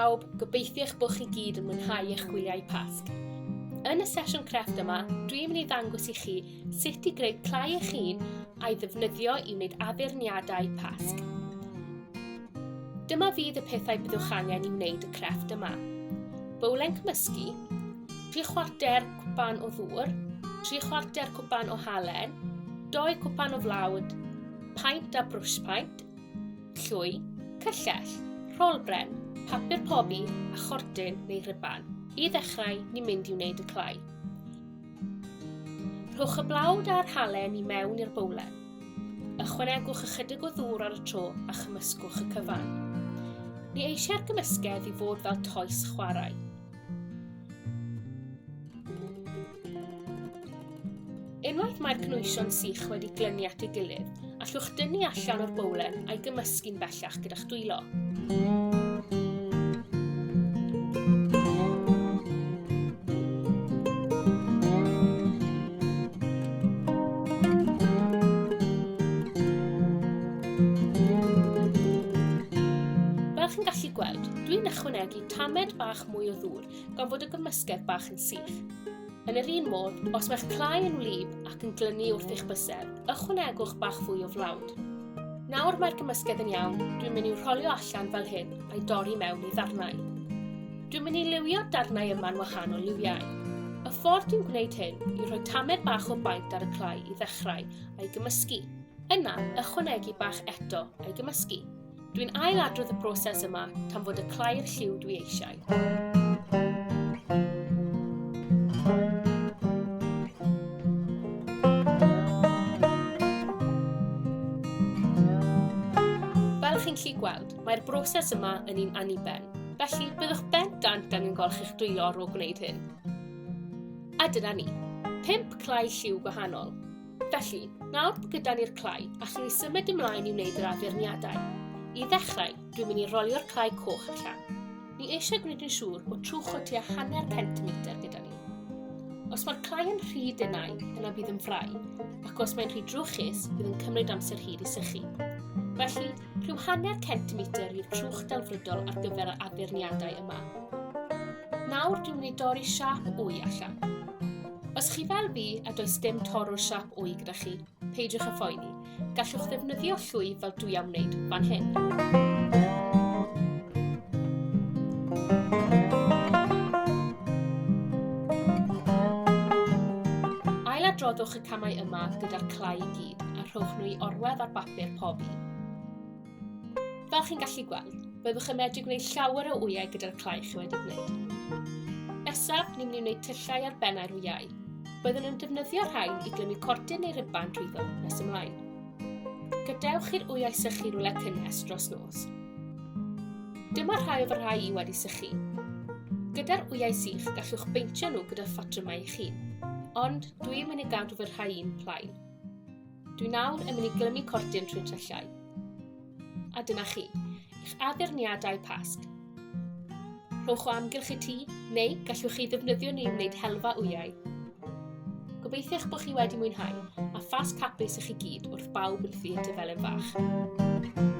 bawb, gobeithio eich bod chi gyd yn mwynhau eich gwyliau Pasg. Yn y sesiwn crefft yma, dwi'n mynd i ddangos i chi sut i greu clai eich hun a'i ddefnyddio i wneud addurniadau Pasg. Dyma fydd y pethau byddwch angen i wneud y crefft yma. Bowlen cymysgu, 3 chwarter cwpan o ddŵr, 3 chwarter cwpan o halen, 2 cwpan o flawd, paent a brwsh paent, llwy, cyllell, rholbren, papur pobi a chordyn neu rhuban. I ddechrau, ni'n mynd i wneud y clai. Rhowch y blawd a'r halen i mewn i'r bowlen. Ychwanegwch ychydig o ddŵr ar y tro a chymysgwch y cyfan. Ni eisiau'r gymysgedd i fod fel toes chwarae. Unwaith mae'r cynwysion sych wedi glynu at ei gilydd, allwch dynnu allan o'r bowlen a'i gymysgu'n bellach gyda'ch dwylo. Fel chi'n gallu gweld, dwi'n ychwanegu tamed bach mwy o ddŵr gan fod y gymysgedd bach yn sych. Yn yr un modd, os mae'ch clai yn wlyb ac yn glynu wrth eich bysedd, ychwanegwch bach fwy o flawd. Nawr mae'r gymysgedd yn iawn, dwi'n mynd i'w rholio allan fel hyn a'i dorri mewn i ddarnau. Dwi'n mynd i liwio'r darnau yma'n wahanol liwiau. Y ffordd dwi'n gwneud hyn yw rhoi tamed bach o baent ar y clai i ddechrau a'i gymysgu. Yna, ychwanegu bach eto a'i gymysgu. Dwi'n ail-adrodd y broses yma tan fod y clai'r lliw dwi eisiau. Fel chi'n gallu gweld, mae'r broses yma yn un anniben. Felly, byddwch bendant angen golchi'ch dwylo ar ôl gwneud hyn. A dyna ni. 5 clai lliw gwahanol. Felly, nawr bod gyda ni'r clai, allwn ni symud ymlaen i wneud yr addurniadau. I ddechrau, dwi'n mynd i rolio'r clai coch allan. Ni eisiau gwneud yn siŵr bod trwch o tua hanner centimetr gyda ni. Os mae'r clai yn rhy denau, yna bydd yn frau, ac os mae'n rhy drwchus, bydd yn cymryd amser hir i sychu. Felly, rhyw hanner centimetr yw'r trwch delfrydol ar gyfer yr addurniadau yma. Nawr dwi'n mynd i dorri siâp wy allan. Os chi fel fi a does dim torrwr siâp wy gyda chi, peidiwch â phoeni. Gallwch ddefnyddio llwy fel dwi am wneud fan hyn. Ailadroddwch y camau yma gyda'r clai i gyd a rhowch nhw i orwedd ar bapur pobi. Fel chi'n gallu gweld, byddwch yn medru gwneud llawer o wyau gyda'r clai chi wedi gwneud. Nesaf, ni'n mynd i wneud tyllau ar bennau'r wyau. Byddwn yn defnyddio'r rhain i glymu cordyn neu ruban drwyddo nes ymlaen. Gadewch i'r wyau sychu rhywle cynnes dros nos. Dyma rhai o fy rhai i wedi sychu. Gyda'r wyau sych, gallwch beintio nhw gyda phatrymau eich hun. Ond, dwi'n mynd i gadw fy rhai i'n plaen. Dwi nawr yn mynd i glymu cordyn trwy'r tyllau. A dyna chi, eich addurniadau Pasg. Rhowch o amgylch y tŷ, neu gallwch chi ddefnyddio nhw i wneud helfa wyau. Gobeithio eich bod chi wedi mwynhau, a Phasg hapus i chi gyd wrth bawb yn Theatr Felin Fach.